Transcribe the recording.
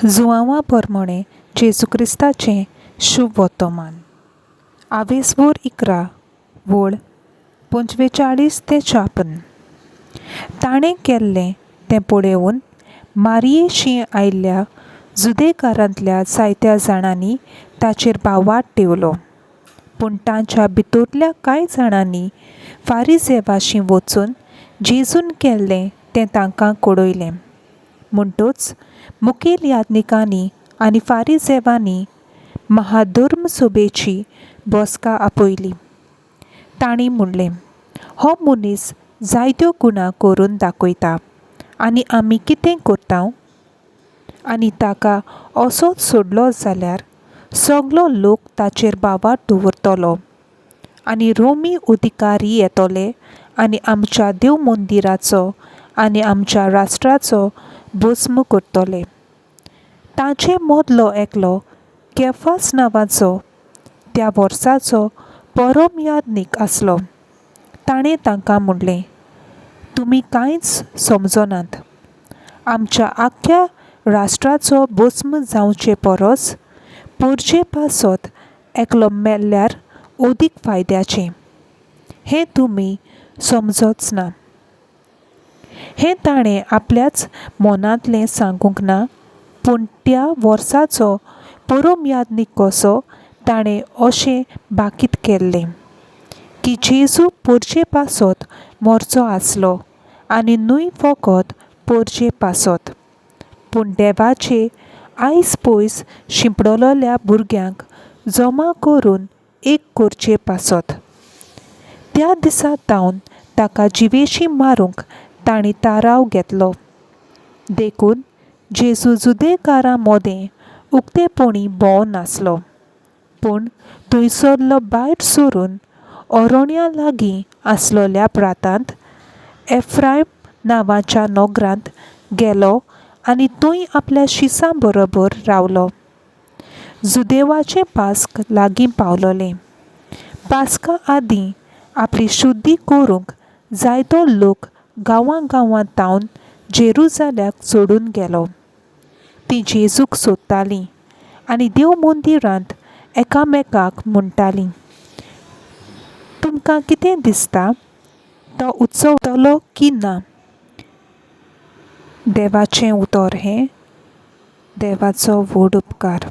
जुआंवा पोरमोणें जेजू क्रिस्ताचें शुभ वोतोमान आवेसभोर 11 वळ 45 ते 56. ताणें केल्लें तें पळोवन मारयेशी आयिल्ल्या जुदेकारांतल्या जायत्या जाणांनी ताचेर भावार्थ ठेवलो. पूण तांच्या भितरल्या कांय जाणांनी फारिजेवाशी वचून जेजून केल्लें तें तांकां कळयलें. म्हणटच मुखेल याज्ञिकांनी आनी फारिजेवांनी महाधर्म सभेची बसका आपयली. तांणी म्हणलें, हो मनीस जायत्यो गुणां करून दाखयता आनी आमी कितें करता? आनी ताका असोच सोडलो जाल्यार सगलो लोक ताचेर भावार्थ दवरतलो आनी रोमी अधिकारी येतले आनी आमच्या देव मंदिराचो आनी आमच्या राष्ट्राचो भस्म करतले. ताचे मदलो एकलो केफास नांवाचो त्या वर्साचो परम याज्ञीक आसलो. ताणें तांकां म्हणलें, तुमी कांयच समजनात. आमच्या आख्ख्या राष्ट्राचो भस्म जावचे परस पोरचे पासत एकलो मेल्ल्यार अदीक फायद्याचें हें तुमी समजच ना. हें ताणें आपल्याच मनांतलें सांगूंक ना, पूण त्या वर्साचो परम याज्ञीक कसो ताणें अशें भाकीत केल्लें की जेजू पोरचे पासत मरचो आसलो आनी न्हय फकत पोरचे पासत, पूण देवाचे आयस पयस शिंपडलेल्या भुरग्यांक जमा करून एक करचे पासत. त्या दिसा तावन ताका जिवेशी मारूंक तांणी थाराव घेतलो. देखून जेजू जुदेकारां मोदें उक्तेपणी भोंव नासलो, पूण थंयसरलो भायर सरून ओरोण्या लागीं आसलेल्या प्रांतांत एफ्रायम नांवाच्या नगरांत गेलो आनी थंय आपल्या शिसां बरोबर रावलो. जुदेवाचें पास्क लागीं पावलोलें. पास्का आदीं आपली शुद्धी करूंक जायतो लोक गांवां गांवांत तावन जेरुजाल्याक चडून गेलो. तीं जेजूक सोदतालीं आनी देव मंदिरांत एकामेकाक म्हणटालीं, तुमकां कितें दिसता, तो उत्सवतलो की ना? देवाचें उतर हें. देवाचो व्हड उपकार.